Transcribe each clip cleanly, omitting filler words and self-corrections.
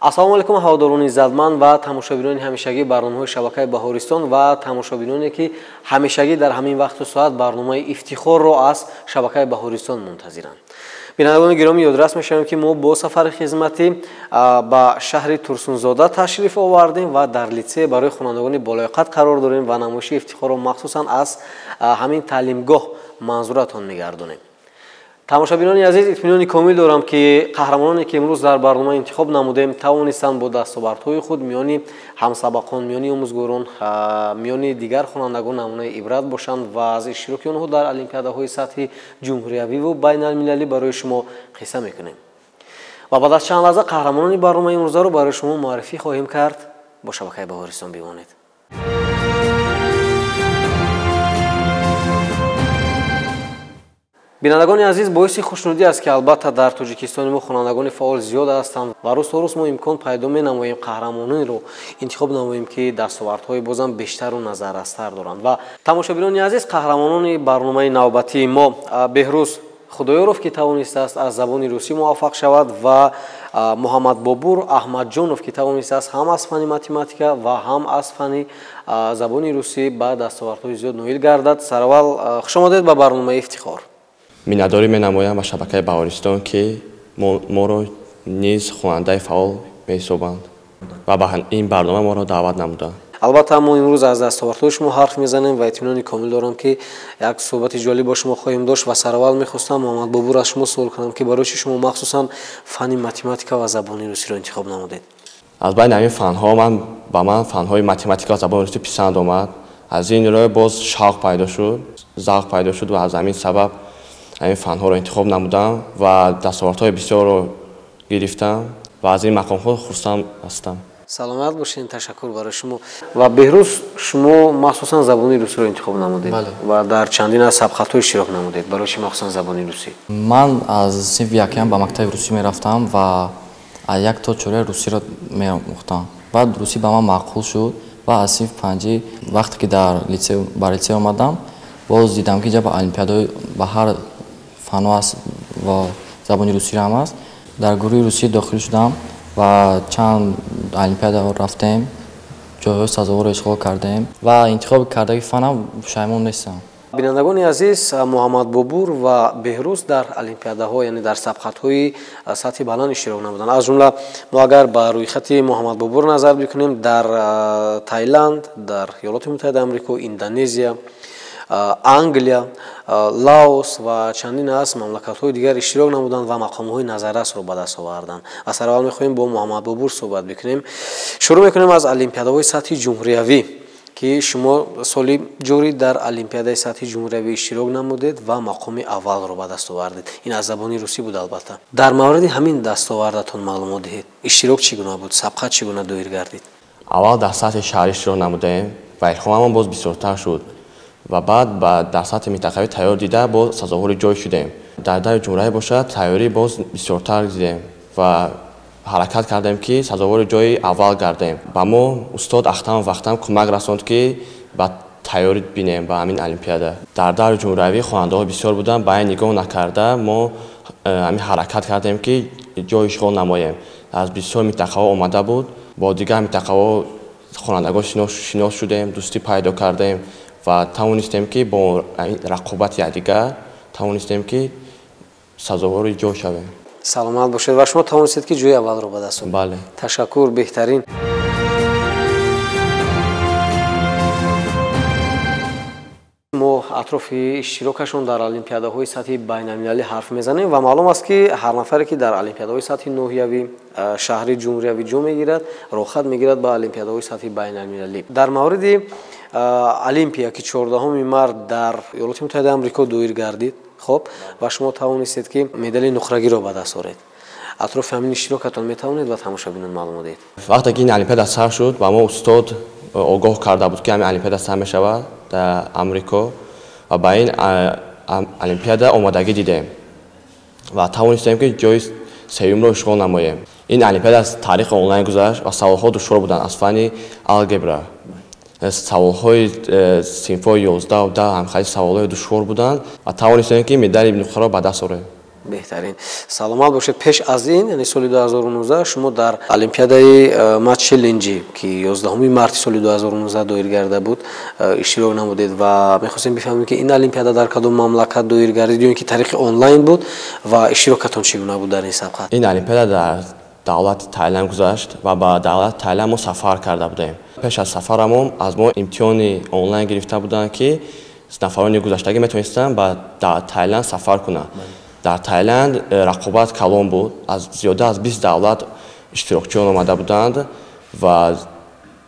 Ассалому алайкум, ҳаводорони иззатманд ва тамошобинони ҳамешагии барномаҳои шабакаи Баҳористон ва тамошобиноне, ки ҳамешагӣ дар ҳамин вақту соат барномаи Ифтихорро аз шабакаи Баҳористон мунтазиранд. Бинандагони гиромӣ, ёдрас мешавем, ки мо бо сафари хизматӣ ба шаҳри Турсунзода ташриф овардем ва дар литсей барои хонандагони болаёқат қарор дорем ва намоиши Ифтихорро махсусан аз ҳамин таълимгоҳ манзуратон мегардонем. Тамошобинони азиз, итминони комил дорам, ки қаҳрамононе, ки имрӯз дар барнома интихоб намудем, тавонистанд бо дастовардҳои худ миёни ҳамсабақон, миёни омӯзгорон, миёни дигар хонандагон намунаи ибрат бошанд ва аз иштироки онҳо дар олимпиадаҳои сатҳи ҷумҳуриявиву байналмилалӣ барои шумо қисса мекунем. Ва баъд аз чанд лаҳза қаҳрамонони барномаи имрӯзаро барои шумо муаррифӣ хоҳем кард. Бо шабакаи Баҳористон бимонед. Бинандагони азиз, боиси хушнудӣ аст, ки албатта дар Тоҷикистони мо хонандагони фаъол зиёд ҳастанд ва рӯз то рӯз мо имкон пайдо менамоем қаҳрамононеро интихоб намоем, ки дастовардҳои бозам бештару назаррастар доранд. Ва тамошобинони азиз, қаҳрамонони барномаи навбатии мо Беҳрӯз Худоёров, ки тавонистааст аз забони русӣ муваффақ шавад, ва Муҳаммадбобур Аҳмадҷонов, ки тавонистааст ҳам аз фанни математика ва ҳам аз фанни забони русӣ ба дастовардҳои зиёд ноил гардад. Сараввал, хушомадед ба барномаи Ифтихор. Миннатдорӣ менамоям ба шабакаи Баҳористон, ки моро низ хонандаи фаъол меҳисобанд ва ба ин барнома моро даъват намуданд. Албатта, мо имрӯз аз дастовардҳои шумо ҳарф мезанем ва итминони комил дорам, ки як суҳбати ҷолиб бо шумо хоҳем дошт. Ва сараввал мехостам, Муҳаммадбобур, аз шумо суол кунам, ки барои чӣ шумо махсусан фанни математика ва забони русиро интихоб намудед? Аз байни ҳамин фанҳо ба ман фанҳои математика ва забони русӣ писанд омад. Аз ин рӯй боз шавқ пайдо шуд, завқ пайдо шуд ва аз ҳамин сабаб ҳамин фанҳоро интихоб намудам ва дастовардҳои бисёрро гирифтам ва аз ин мақомҳо хурсанд ҳастам. Саломат бошед, ташаккур барои шумо. Ва Беҳрӯз, шумо махсусан забони русиро интихоб намудед ва дар чандин аз сабқатҳо иштирок намудед. Барои чӣ махсусан забони русӣ? Ман аз синфи якям ба мактаби русӣ мерафтам ва аз як то чоряи русиро меомӯхтам. Баъд русӣ ба ман маъқул шуд ва аз синфи панҷӣ, вақте ки дар ба литсей омадам, боз дидам, ки инҷа ба олимпиадаҳои ба ҳар фанҳо аст ва забони русиро ҳам аст. Дар гурӯҳи русӣ дохил шудам ва чанд олимпиадаҳо рафтем, ҷойҳои сазоворро ишғол кардем ва интихоби кардаги фанам пушаймон нестам. Бинандагони азиз, Муҳаммадбобур ва Беҳрӯз дар олимпиадаҳо, яъне дар сабқатҳои сатҳи баланд иштирок намуданд. Аз ҷумла мо агар ба рӯйхати Муҳаммадбобур назар бикунем, дар Таиланд, дар Иёлоти Муттаҳидаи Амрико, Индонезия, Англия, Лаос ва чандин аз мамлакатҳои дигар иштирок намуданд ва мақомҳои назаррасро ба даст оварданд. Ва сараввал мехоҳем бо Муҳаммадбобур суҳбат бикунем. Шурӯъ мекунем аз олимпиадаҳои сатҳи ҷумҳуриявӣ, ки шумо соли ҷорӣ дар олимпиадаи сатҳи ҷумҳуриявӣ иштирок намудед ва мақоми аввалро ба даст овардед. Ин аз забони русӣ буд. Албатта, дар мавриди ҳамин дастовардатон маълумот диҳед. Иштирок чӣ гуна буд, сабқат чӣ гуна доир гардид? Аввал дар сатҳи шаҳрӣ иштирок намудаем ва илҳомамон боз бисёртар шуд ва баъд дар сатҳи минтақавӣ тайёр дида боз сазовори ҷой шудем. Дар даври ҷумҳуриявӣ бошад, тайёрӣ боз бисёртар дидем ва ҳаракат кардем, ки сазовори ҷои аввал гардем. Ба мо устод Ахтамов Вахтам кӯмак расонд, ки ба тайёрӣ бинем ба ҳамин олимпиада. Дар даври ҷумҳуриявӣ хонандаҳо бисёр буданд, ба ин нигоҳ накарда мо ҳамин ҳаракат кардем, ки ҷой ишғол намоем. Аз бисёр минтақаҳо омада буд, бо дигар минтақаҳо хонандагон шинос шудем, дӯстӣ пайдо кардем ва тавонистем, ки бо рақобати якдигар тавонистем, ки сазовори ҷой шавем. Саломат бошед. Ва шумо тавонистед, ки ҷои аввалро ба даст оваред? Бале. Ташаккур, беҳтарин. Мо атрофи иштирокашон дар олимпиадаҳои сатҳи байналмилалӣ ҳарф мезанем ва маълум аст, ки ҳар нафаре, ки дар олимпиадаҳои сатҳи ноҳиявӣ, шаҳрӣ, ҷумҳуриявӣ ҷо мегирад, роҳхат мегирад ба олимпиадаҳои сатҳи байналмилалӣ. Дар мавриди олимпия, ки 14 март дар Иёлоти Муттаҳидаи Амрико доир гардид, хоб, ва шумо тавонистед, ки медали нуқрагиро ба даст оред, атрофи ҳамин иштирокатон метавонед ба тамошобинон маълумот диҳед? Вақте ки ин олимпиада сар шуд, ба мо устод огоҳ карда буд, ки ҳамин олимпиада сар мешавад дар Амрико ва ба ин олимпиада омодагӣ дидем ва тавонистем, ки ҷои сеюмро ишғол намоем. Ин олимпиада аз таърихи онлайн гузашт ва саволҳо душвор буданд аз фанни алгебра. Саволҳои синфҳои 11-у 10 ҳам хеле саволҳои душвор буданд ва тавонистем, ки медали нуқраро ба даст орем. Беҳтарин, саломат бошед. Пеш аз ин, яъне соли 2019, шумо дар олимпиадаи Math Challenge, ки 11 марти соли 2019 доир гарда буд, иштирок намудед ва мехостем бифаҳмем, ки ин олимпиада дар кадом мамлакат доир гардид ё ин ки тариқи онлайн буд ва иштирокатон чӣ гуна буд дар ин сабқат? Ин олимпиада дар давлати Таиланд гузашт ва ба давлати Таиланд мо сафар карда будем. Пеш аз сафарамон аз мо имтиҳони онлайн гирифта буданд, ки нафарони гузаштагӣ метавонистанд ба Таиланд сафар кунанд. Дар Таиланд рақобат калон буд, аз зиёда аз 20 давлат иштирокчиён омада буданд ва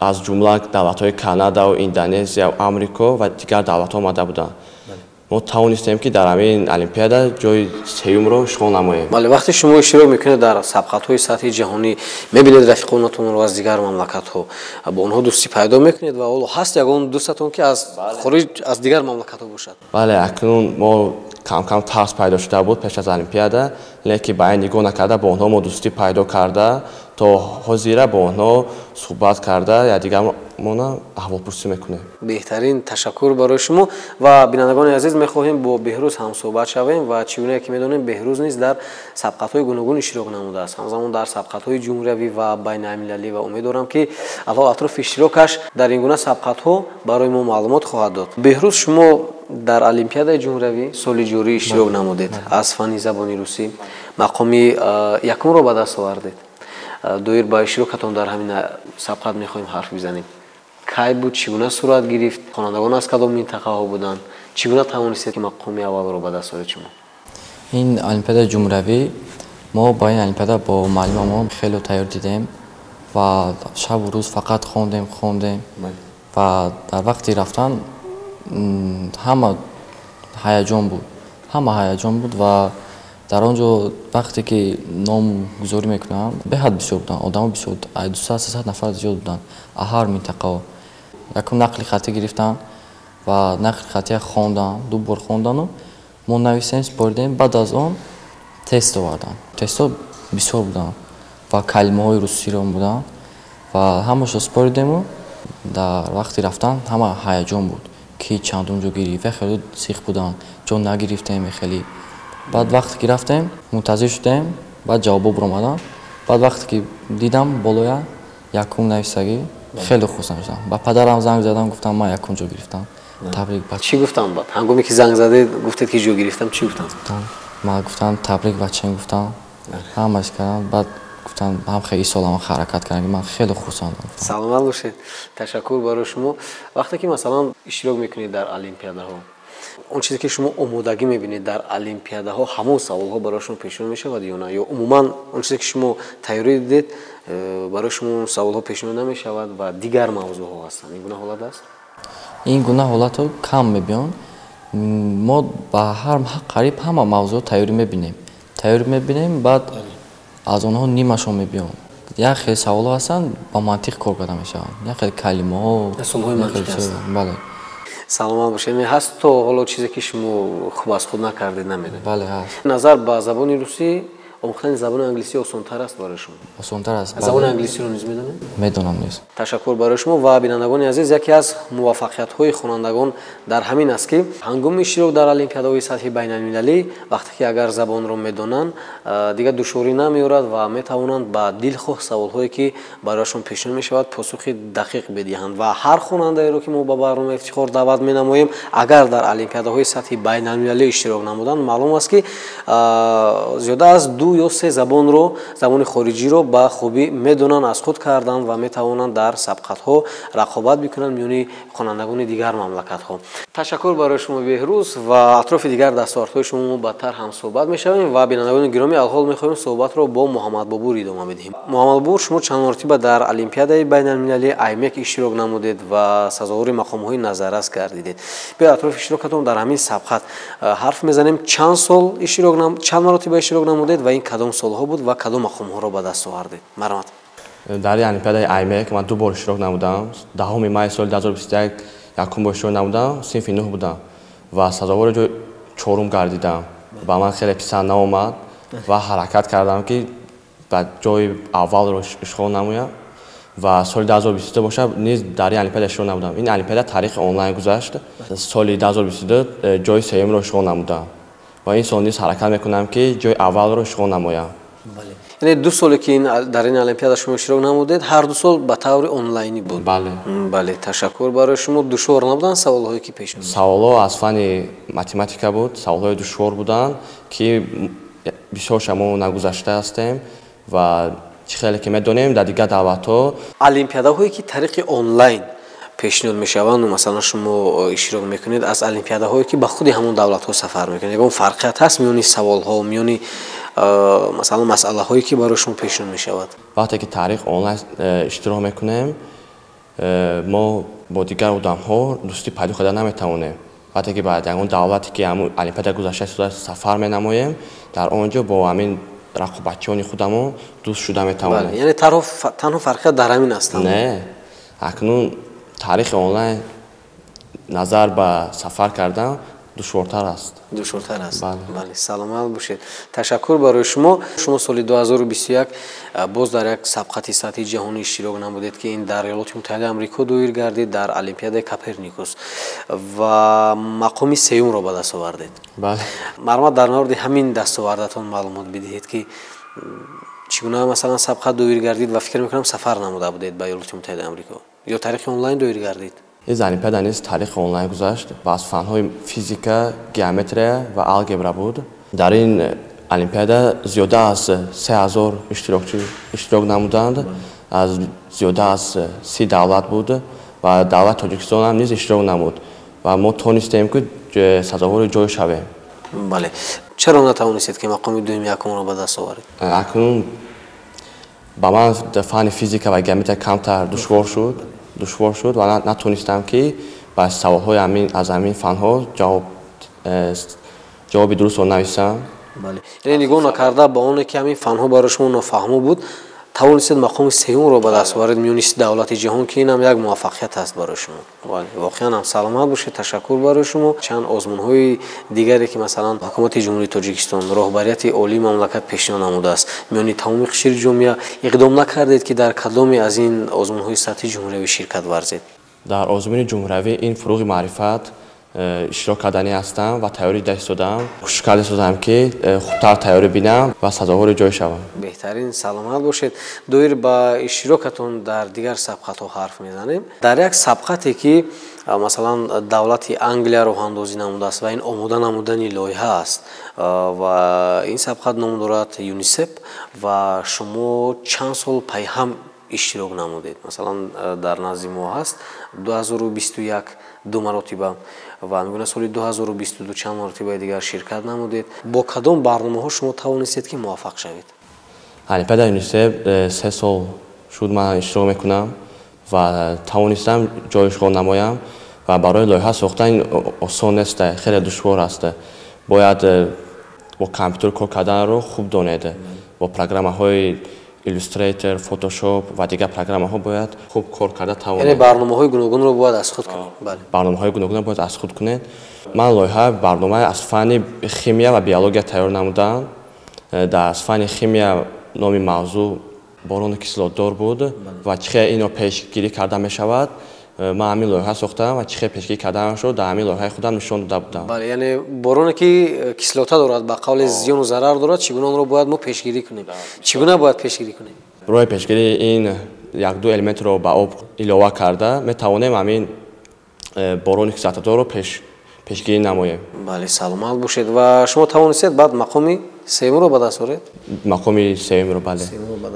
аз ҷумла давлатҳои Канадау Индонезия, Амрико ва дигар давлатҳо омада буданд. Мо тавонистем, ки дар ҳамин олимпиада ҷои сеюмро ишғол намоем. Бале, вақте шумо иштирок мекунед дар сабқатҳои сатҳи ҷаҳонӣ, мебинед рафиқонатонро аз дигар мамлакатҳо, бо онҳо дӯстӣ пайдо мекунед ва ҳоло ҳаст ягон дӯстатон, ки аз хориҷ, аз дигар мамлакатҳо бошад? Бале, акнун мо камкам тарс пайдо шуда буд пеш аз олимпиада, лекин ба ин нигоҳ накарда, бо онҳо мо дӯстӣ пайдо карда, то ҳозира бо онҳо суҳбат карда, якдигармона аҳволпурсӣ мекунем. Беҳтарин, ташаккур барои шумо. Ва бинандагони азиз, мехоҳем бо Беҳрӯз ҳамсӯҳбат шавем ва чӣ гуна ки медонем, Беҳрӯз низ дар сабқатҳои гуногун иштирок намудааст, ҳамзамон дар сабқатҳои ҷумҳуриявӣ ва байналмилалӣ, ва умед дорам, ки алло атрофи иштирокаш дар ин гуна сабқатҳо барои мо маълумот хоҳад дод. Беҳрӯз, шумо дар олимпиадаи ҷумҳуриявӣ соли ҷорӣ иштирок намудед, аз фанни забони русӣ мақоми якумро ба даст овардед. Доир ба иштирокатон дар ҳамин сабқат мехоҳем ҳарф бизанем. Кай буд, чӣ гуна сурат гирифт, хонандагон аз кадом минтақаҳо буданд, чӣ гуна тавонистед, ки мақоми аввалро ба даст оред шумо? Ин олимпиадаи ҷумҳуриявӣ, мо ба ин олимпиада бо муаллимамон хеле тайёр дидем ва шабу рӯз фақат хондем, хондем ва дар вақти рафтан ҳама ҳаяҷон буд, ҳама ҳаяҷон буд. Ва дар он ҷо вақте ки номгузорӣ мекунанд, беҳад бисёр буданд одамо, бисёр, 200, 300 нафар зиёд буданд аз ҳар минтақаҳо. Якум нақли хаттӣ гирифтанд ва нақли хаттия хонданд, ду бор хондану мо нависем, супоридем. Баъд аз он тест оварданд, тестҳо бисёр буданд ва калимаҳои русиро буданд ва ҳамашро супоридему дар вақти рафтан ҳама ҳаяҷон буд, ки чандум ҷо гирифт, хеле сих буданд, ҷо нагирифтем хеле. Баъд вақте ки рафтем, мунтазир шудем, баъд ҷавобҳо биромаданд. Баъд вақте ки дидам болоя якум нависагӣ, хеле хурсанд шудам. Ба падарам занг задам, гуфтам, ман якум ҷо гирифтам, табрик. Чӣ гуфтам баъд, ҳангоме ки занг задед, гуфтед, ки ҷо гирифтам, чӣ гуфтам? Ма гуфтам, табрик, бачаем, гуфтам, ҳамаш кардам. Баъд гуфтам, ҳам хеле солама ҳаракат кардам, ман хеле хурсандам. Саломат бошед, ташаккур барои шумо. Вақте ки, масалан, иштирок мекунед дар олимпиадаҳо, он чизе ки шумо омодагӣ мебинед дар олимпиадаҳо, ҳамон саволҳо барои шумо пешниҳод мешавад ё на, ё умуман он чизе ки шумо тайёрӣ дидед, барои шумо саволҳо пешниҳод намешавад ва дигар мавзӯъҳо ҳастанд? Ин гуна ҳолат аст? Ин гуна ҳолатҳо кам мебиёнд. Мо ба ҳар қариб ҳама мавзӯъ тайёрӣ мебинем, тайёрӣ мебинем, баъд аз онҳо нимашон мебиёнд. Як хел саволҳо ҳастанд, ба мантиқ кор карда мешаванд, як хел калимаҳо. Бале. Саломат бошед. Ҳаст то ҳоло чизе, ки шумо хуб аз худ накардед, намедонед? Бале, ҳаст. Назар ба забони русӣ, омӯхтани забони англисӣ осонтар аст барои шумо? Осонтар аст. Забони англисиро низ медонед? Медонам низ. Ташаккур барои шумо. Ва бинандагони азиз, яке аз муваффақиятҳои хонандагон дар ҳамин аст, ки ҳангоми иштирок дар олимпиадаҳои сатҳи байналмилалӣ, вақте ки агар забонро медонанд, дигар душворӣ намеорад ва метавонанд ба дилхоҳ саволҳое, ки барояшон пешниҳод мешавад, посухи дақиқ бидиҳанд. Ва ҳар хонандаеро, ки мо ба барномаи Ифтихор даъват менамоем, агар дар олимпиадаҳои сатҳи байналмилалӣ иштирок намуданд, маълум аст, ки зиёда аз ду ё се забонро, забони хориҷиро ба хубӣ медонанд, аз худ карданд ва метавонанд дар сабқатҳо рақобат бикунанд миёни хонандагони дигар мамлакатҳо. Ташаккур барои шумо, Беҳрӯз, ва атрофи дигар дастовардҳои шумо мо баъдтар ҳам суҳбат мешавем. Ва бинандагони гиромӣ, алҳол мехоҳем суҳбатро бо Муҳаммадбобур идома бидиҳем. Муҳаммадбобур, шумо чанд маротиба дар олимпиадаи байналмилалии аймек иштирок намудед ва сазовори мақомҳои назаррас гардидед. Биё, атрофи иштирокатон дар ҳамин сабқат ҳарф мезанем. Чанд сол иштирок, чанд маротиба иштирок намудед ва ин кадом солҳо буд ва кадом мақомҳоро ба даст овардед? Марҳамат. Дар олимпиадаи аймек ман ду бор иштирок намудам. 10 май соли 2021 якум бор иштирок намудам, синфи нӯҳ будам ва сазовори ҷои чорум гардидам. Ба ман хеле писанд наомад ва ҳаракат кардам, ки ба ҷои аввалро ишғол намоям. Ва соли 2022 бошад, низ дар ин олимпиада иштирок намудам. Ин олимпиада тариқи онлайн гузашт. Соли 2022 ҷои сеюмро ишғол намудам. Ва ин сол низ ҳаракат мекунам, ки ҷои аввалро ишғол намоям. Яъне 2 соле ки дар ин олимпиада шумо иштирок намудед, ҳар 2 сол ба таври онлайнӣ буд. Бале. Бале, ташаккур барои шумо. Душвор набуданд саволҳое ки пеш омад? Саволҳо аз фанни математика буд, саволҳои душвор буданд, ки бисёрша мо нагузашта ҳастем ва чӣ хеле ки медонем дар дигар давлатҳо. Олимпиадаҳое ки тариқи онлайн пешниҳод мешаванд, масалан шумо иштирок мекунед, аз олимпиадаҳое ки ба худи ҳамон давлатҳо сафар мекунед, ягон фарқият ҳаст миёни саволҳо, миёни масалан масъалаҳое ки барои шумо пешниҳод мешавад? Вақте ки таърих онлайн иштирок мекунем, мо бо дигар одамҳо дӯстӣ пайдо карда наметавонем. Вақте ки ба ягон давлате ки ҳамон олимпиада гузашта сафар менамоем, дар он ҷо бо ҳамин рақобатчиёни худамон дӯст шуда метавонем. Яъне танҳо фарқият дар ҳамин аст? Не, акнун таърихи онлайн назар ба сафар кардан душвортар аст. Душвортар аст. Бале, саломат бошед. Ташаккур барои шумо. Шумо соли 2021 боз дар як сабқати сатҳи ҷаҳонӣ иштирок намудед, ки ин дар Иёлоти Муттаҳидаи Амрико доир гардид, дар Олимпиадаи Коперникус ва мақоми сеюмро ба даст овардед. Бале. Марҳамат, дар мавриди ҳамин дастовардатон маълумот бидиҳед, ки чӣ гуна масалан сабқат доир гардид ва фикр мекунам сафар намуда будед ба Иёлоти Муттаҳидаи Амрико ё таърихи онлайн доир гардид? Ин олимпиада низ таърихи онлайн гузашт ва аз фанҳои физика, геометрия ва алгебра буд. Дар ин олимпиада зиёда аз 3000 иштирокчӣ иштирок намуданд, аз зиёда аз 30 давлат буд ва давлати Тоҷикистон ҳам низ иштирок намуд ва мо тонистем, ки сазовори ҷой шавем. Бале, чаро натавонистед, ки мақоми дуюм якумро ба даст оваред? Акнун ба ман фанни физика ва геометрия камтар душвор шуд ва натонистам, ки ба саволҳои аз ҳамин фанҳо ҷавоби дурустро нависам. Бале, яъне нигоҳ накарда ба оне ки ҳамин фанҳо барои шумо нофаҳмо буд, тавонистед мақоми сеюмро ба даст оваред миёни давлати ҷаҳон, ки инам як муваффақият аст барои шумо. Бале, воқеан ҳам саломат бошед, ташаккур барои шумо. Чанд озмунҳои дигаре ки масалан ҳукумати Ҷумҳурии Тоҷикистон, роҳбарияти олии мамлакат пешниҳод намудааст миёни тамоми қишри ҷомеа, иқдом накардед, ки дар кадоме аз ин озмунҳои сатҳи ҷумҳуриявӣ ширкат варзед? Дар озмуни ҷумҳуриявӣ ин фуруғи маърифат иштирок карданӣ ҳастам ва тайёрӣ дида истодам. Кӯшиш карда истодам, ки хубтар тайёрӣ бинам ва сазовори ҷой шавам. Беҳтарин, саломат бошед. Доир ба иштирокатон дар дигар сабқатҳо ҳарф мезанем. Дар як сабқате ки масалан давлати Англия роҳандозӣ намудааст ва ин омода намудани лоиҳа аст ва ин сабқат ном дорад ЮНИСЕП ва шумо чанд сол пайҳам иштирок намудед? Масалан дар назди мо ҳаст 2021 ду маротиба ва мегӯянд соли 2022 чанд маротибаи дигар ширкат намудед. Бо кадом барномаҳо шумо тавонистед, ки муваффақ шавед? Олимпиадаи ЮНИСЕП 3 сол шуд ман иштирок мекунам ва тавонистам ҷой ишғол намоям ва барои лоиҳа сохтан осон нест, хеле душвор аст. Бояд бо компютер кор карданро хуб донед, бо программаҳои Illustrator, Photoshop ва дигар программаҳо бояд хуб кор карда тавонед. Яъне барномаҳои гуногунро бояд аз худ кунед. Бале. Барномаҳои гуногунро бояд аз худ кунед. Ман лоиҳа барномаи аз фанни химия ва биология тайёр намудам. Дар аз фанни химия номи мавзӯъ борони кислотдор буд ва чӣ хел инро пешгирӣ карда мешавад. Ман ҳамин лоиҳа сохтам ва чӣ хел пешгирӣ карданашро дар ҳамин лоиҳаи худам нишон дода будам. Бале, яъне бороне ки кислота дорад, ба қавли зиёну зарар дорад, чӣ гуна онро бояд мо пешгирӣ кунем? Чӣ гуна бояд пешгирӣ кунем? Роҳи пешгирии ин як-ду элементро ба об илова карда метавонем ҳамин борони кислотадорро пешгирӣ намоем. Бале, саломат бошед. Ва шумо тавонистед баъд мақоми сеюмро ба даст оред? Мақоми сеюмро, бале.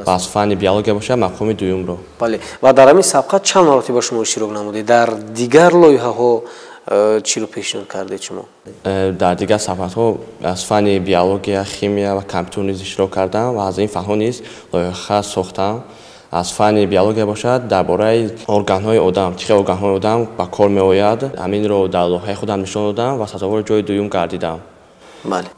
Ва аз фанни биология бошад, мақоми дуюмро. Бале. Ва дар ҳамин сабқат чанд маротиба шумо иштирок намудед? Дар дигар лоиҳаҳо чиро пешниҳод кардед шумо? Дар дигар сабқатҳо аз фанни биология, химия ва компютер низ иштирок кардам ва аз ин фанҳо низ лоиҳа сохтам. Аз фанни биология бошад, дар бораи органҳои одам, чӣ хел органҳои одам ба кор меояд, ҳаминро дар лоиҳаи худам нишон додам ва сазовори ҷои дуюм гардидам.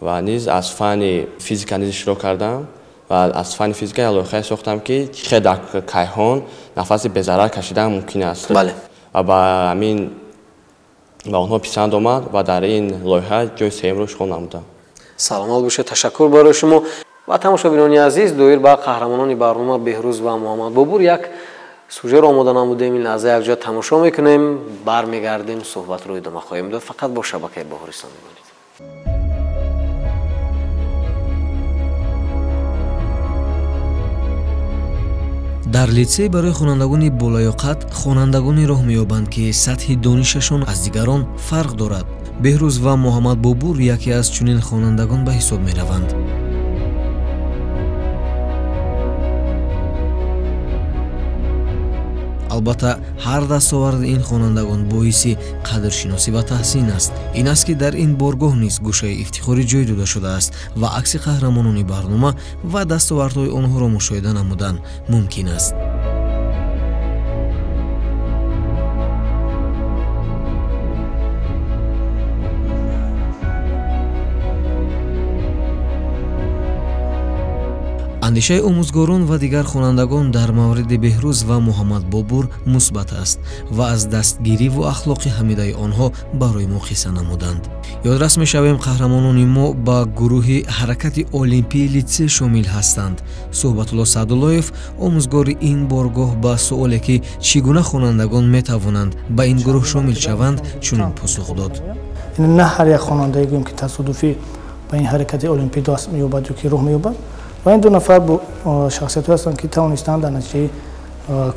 Ва низ аз фанни физика низ иштирок кардам ва аз фанни физика як лоиҳае сохтам, ки чӣ хел дар кайҳон нафаси безарар кашидан мумкин аст. Ва ба ҳамин ба онҳо писанд омад ва дар ин лоиҳа ҷои сеюмро ишғол намудам. Саломат бошед, ташаккур барои шумо. Ва тамошобинони азиз, доир ба қаҳрамонони барнома Беҳрӯз ва Муҳаммад Бобур як сужеро омода намудем. Ин лаҳза якҷоя тамошо мекунем, бармегардем, суҳбатро идома хоҳем дод. Фақат бо шабакаи Баҳористон бимонед. Дар литсей барои хонандагони болаёқат хонандагоне роҳ меёбанд, ки сатҳи донишашон аз дигарон фарқ дорад. Беҳрӯз ва Муҳаммад Бобур яке аз чунин хонандагон ба ҳисоб мераванд. Албатта, ҳар дастоварди ин хонандагон боиси қадршиносӣ ва таҳсин аст. Ин аст, ки дар ин боргоҳ низ гӯшаи ифтихорӣ ҷой дода шудааст ва акси қаҳрамонони барнома ва дастовардҳои онҳоро мушоҳида намудан мумкин аст. Андешаи омӯзгорон ва дигар хонандагон дар мавриди Беҳрӯз ва Муҳаммад Бобур мусбат аст ва аз дастгириву ахлоқи ҳамидаи онҳо барои мо қисса намуданд. Ёдрас мешавем, қаҳрамонони мо ба гурӯҳи ҳаракати олимпии литсей шомил ҳастанд. Суҳбатулло Саъдуллоев, омӯзгори ин боргоҳ, ба суоле, ки чӣ гуна хонандагон метавонанд ба ин гурӯҳ шомил шаванд, чунин посух дод. На ҳар як хонандае гӯем, ки тасодуфӣ ба ин ҳаракати олимпӣ даст меёбад ё ки роҳ меёбад. Ва ин ду нафар шахсиятҳое ҳастанд, ки тавонистанд дар натиҷаи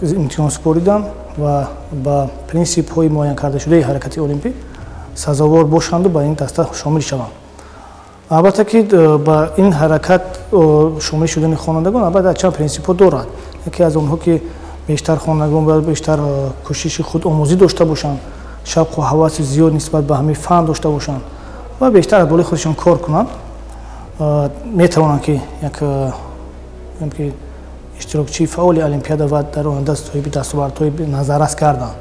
имтиҳон супоридан ва ба принсипҳои муайян кардашудаи ҳаракати олимпӣ сазовор бошанду ба ин даста шомил шаванд. Албатта, ки ба ин ҳаракат шомил шудани хонандагон албатта чанд принсипҳо дорад. Яке аз онҳо, ки бештар хонандагон бояд бештар кӯшиши худомӯзӣ дошта бошанд, шавқу ҳаваси зиёд нисбат ба ҳамин фан дошта бошанд ва бештар аз болои худашон кор кунанд. Метавонанд, ки як ки иштирокчии фаъоли олимпиада ва дар оянда соҳиби дастовардҳои назаррас гарданд.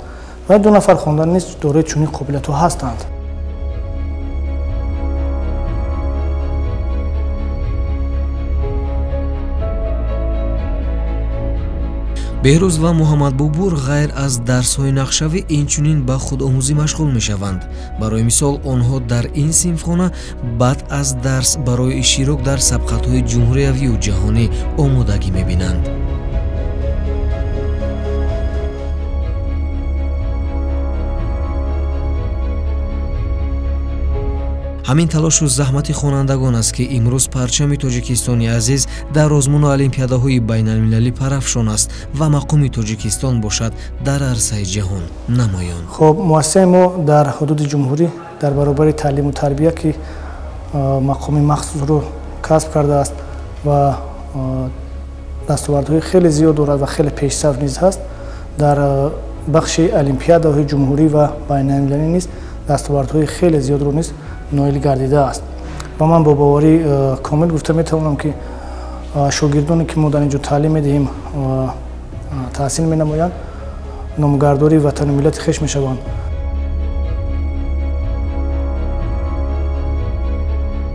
Ва ду нафар хондан низ дорои чунин қобилиятҳо ҳастанд. Беҳрӯз ва Муҳаммад Бобур ғайр аз дарсҳои нақшавӣ инчунин ба худомӯзӣ машғул мешаванд. Барои мисол, онҳо дар ин синфхона баъд аз дарс барои иштирок дар сабқатҳои ҷумҳуриявию ҷаҳонӣ омодагӣ мебинанд. Ҳамин талошу заҳмати хонандагон аст, ки имрӯз парчами Тоҷикистони азиз дар озмуну олимпиадаҳои байналмилалӣ парафшон аст ва мақоми Тоҷикистон бошад дар арсаи ҷаҳон намоён. Хоб, муассисаи мо дар ҳудуди ҷумҳурӣ дар баробари таълиму тарбия, ки мақоми махсусро касб кардааст ва дастовардҳои хеле зиёд дорад ва хеле пешсаф низ ҳаст, дар бахши олимпиадаҳои ҷумҳурӣ ва байналмилалӣ низ дастовардҳои хеле зиёдро низ ноил гардидааст. Ва ман бо боварӣ комил гуфта метавонам, ки шогирдоне, ки мо дар ин ҷо таълим медиҳем, таҳсил менамоянд, номгардори ватану миллати хеш мешаванд.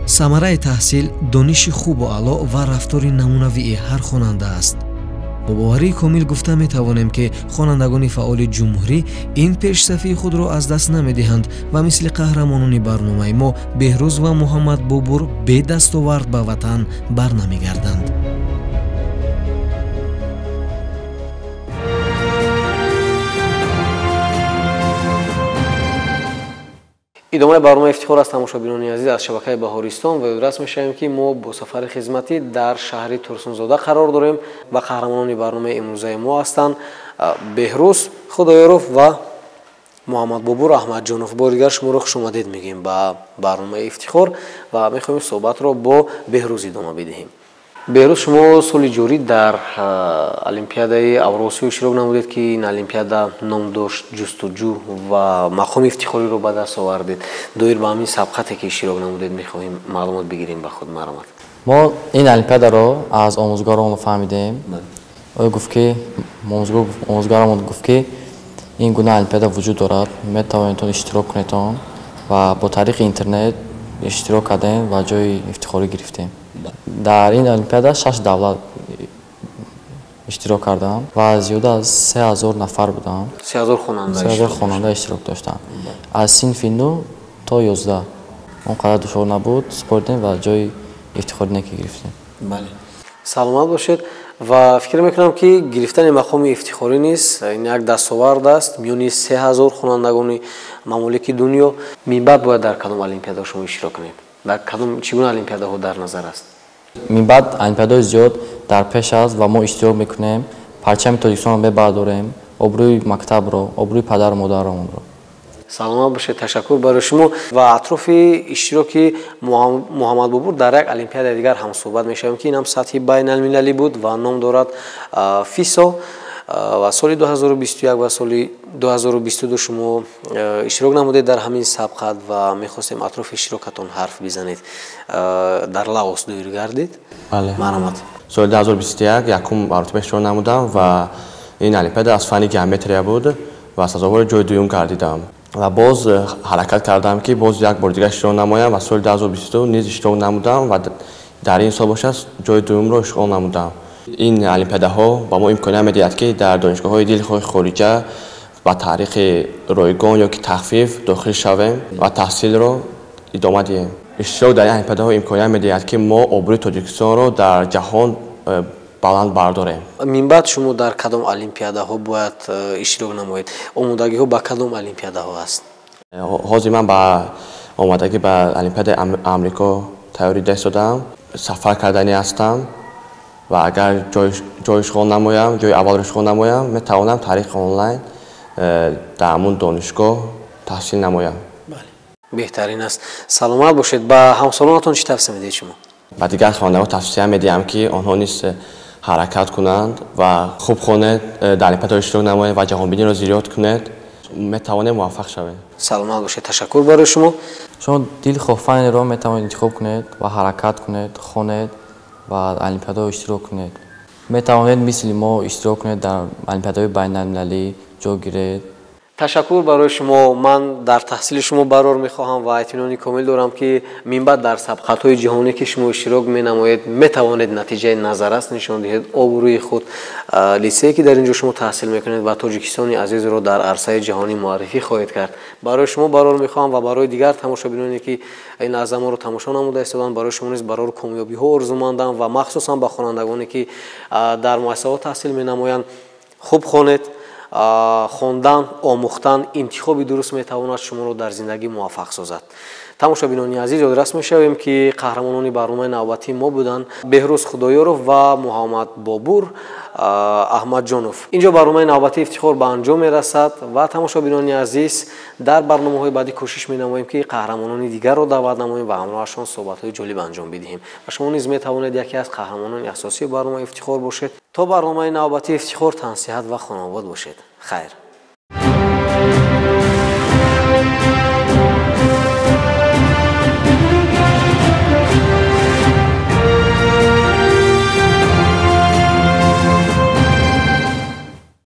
Самараи таҳсил дониши хубу аъло ва рафтори намунавии ҳар хонанда аст. Бо боварии комил гуфта метавонем, ки хонандагони фаъоли ҷумҳурӣ ин пешсафии худро аз даст намедиҳанд ва мисли қаҳрамонони барномаи мо Беҳрӯз ва Муҳаммад Бобур бедастовард ба ватан барнамегарданд. Идомаи барномаи ифтихор аст, тамошобинони азиз, аз шабакаи Баҳористон ва ёдрас мешавем, ки мо бо сафари хизматӣ дар шаҳри Турсунзода қарор дорем ва қаҳрамонони барномаи имрӯзаи мо ҳастанд Беҳрӯз Худоёров ва Муҳаммад Бобур Аҳмадҷонов. Бори дигар шуморо хушомадед мегӯем ба барномаи ифтихор ва мехоҳем суҳбатро бо Беҳрӯз идома бидиҳем. Беҳрӯз, шумо соли ҷорӣ дар олимпиадаи Авросиё иштирок намудед, ки ин олимпиада ном дошт ҷустуҷӯ ва мақоми ифтихориро ба даст овардед. Доир ба ҳамин сабқате, ки иштирок намудед, мехоҳем маълумот бигирем ба худ. Маромад. Мо ин олимпиадаро аз омӯзгоромон фаҳмидем. Ӯ гуфт, ки омӯзгоромон гуфт, ки ин гуна олимпиада вуҷуд дорад, метавонедтон иштирок кунедтон ва бо тариқи интернет иштирок кардем ва ҷои ифтихорӣ гирифтем. Дар ин олимпиада 6 давлат иштирок кардам ва зиёда аз 3000 нафар будам. 3000 хонанда. 3000 хонанда иштирок доштам. Аз синфи 9 то 11. Он қадар душвор набуд, супоридем ва ҷои ифтихорӣ неки гирифтем. Бале. Саломат бошед ва фикр мекунам, ки гирифтани мақоми ифтихорӣ низ ин як дастовард аст миёни 3000 хонандагони мамолики дунё. Минбаъд бояд дар кадом олимпиадаҳо шумо иштирок кунед? Дар кадом, чӣ гуна олимпиадаҳо дар назар аст? Минбаъд олимпиадаҳои зиёд дар пеш аст ва мо иштирок мекунем. Парчами Тоҷикистонро мебардорем, обрӯи мактабро, обрӯи падару модарамонро. Саломат бошед, ташаккур барои шумо. Ва атрофи иштироки Муҳаммадбобур дар як олимпиадаи дигар ҳам суҳбат мешавем, ки ин ҳам сатҳи байналмилалӣ буд ва ном дорад ФИСО. Ва соли 2021 ва соли 2022 шумо иштирок намудед дар ҳамин сабқат ва мехостем атрофи иштирокатон ҳарф бизанед. Дар Лаос доир гардид? Бале. Марҳамат. Соли 2021 якум маротиба иштирок намудам ва ин олимпиада аз фанни геометрия буд ва сазовори ҷои дуюм гардидам. Ва боз ҳаракат кардам, ки боз як бори дигар иштирок намоям ва соли 2022 низ иштирок намудам ва дар ин сол бошад ҷои дуюмро ишғол намудам. Ин олимпиадаҳо ба мо имконият медиҳад, ки дар донишгоҳҳои дилхоҳи хориҷа ба таърихи ройгон ё ки тахфиф дохил шавем ва таҳсилро идома диҳем. Иштирок дар ин олимпиадаҳо имконият медиҳад, ки мо обрӯи Тоҷикистонро дар ҷаҳон баланд бардорем. Минбаъд шумо дар кадом олимпиадаҳо бояд иштирок намоед? Омодагиҳо ба кадом олимпиадаҳо аст? Ҳозир ман ба омодагӣ ба олимпиадаи Амрико тайёрӣ дида, сафар карданӣ ҳастам ва агар ҷой ишғол намоям, ҷои аввалро ишғол намоям, метавонам тариқи онлайн дар ҳамун донишгоҳ таҳсил намоям. Беҳтарин аст. Саломат бошед. Ба ҳамсолонатон чӣ тавсия медиҳед шумо? Ба дигар хонандагон тавсия медиҳам, ки онҳо низ ҳаракат кунанд ва хуб хонед, дар олимпиадаҳо иштирок намоед ва ҷаҳонбиниро зиёд кунед, метавонед муваффақ шавед. Саломат бошед, ташаккур барои шумо. Шумо дилхоҳ фанниро метавонед интихоб кунед ва ҳаракат кунед, хонед ва олимпиадаҳо иштирок кунед. Метавонед мисли мо иштирок кунед дар олимпиадаҳои байналмилалӣ, ҷо гиред. Ташаккур барои шумо. Ман дар таҳсили шумо барор мехоҳам ва итминони комил дорам, ки минбаъд дар сабқатҳои ҷаҳонӣ, ки шумо иштирок менамоед, метавонед натиҷаи назаррас нишон диҳед, обрӯи худ, литсее, ки дар ин ҷо шумо таҳсил мекунед, ва Тоҷикистони азизро дар арсаи ҷаҳонӣ муаррифӣ хоҳед кард. Барои шумо барор мехоҳам ва барои дигар тамошобиноне, ки ин лаҳза моро тамошо намуда истоданд, барои шумо низ барор комёбиҳо орзумандам ва махсусан ба хонандагоне, ки дар муассисаҳо таҳсил менамоянд, хуб хонед. Хондан, омӯхтан, интихоби дуруст метавонад шуморо дар зиндагӣ муваффақ созад. Тамошобинони азиз, ёдрас мешавем, ки қаҳрамонони барномаи навбатии мо буданд Беҳрӯз Худоёров ва Муҳаммад Бобур Аҳмадҷонов. Инҷо барномаи навбатии Ифтихор ба анҷом мерасад ва тамошобинони азиз, дар барномаҳои баъдӣ кӯшиш менамоем, ки қаҳрамонони дигарро даъват намоем ва ҳамроҳашон суҳбатҳои ҷолиб анҷом бидиҳем ва шумо низ метавонед яке аз қаҳрамонони асосии барномаи Ифтихор бошед. То барномаи навбатии Ифтихор тансиҳат ва хонобод бошед. Хайр.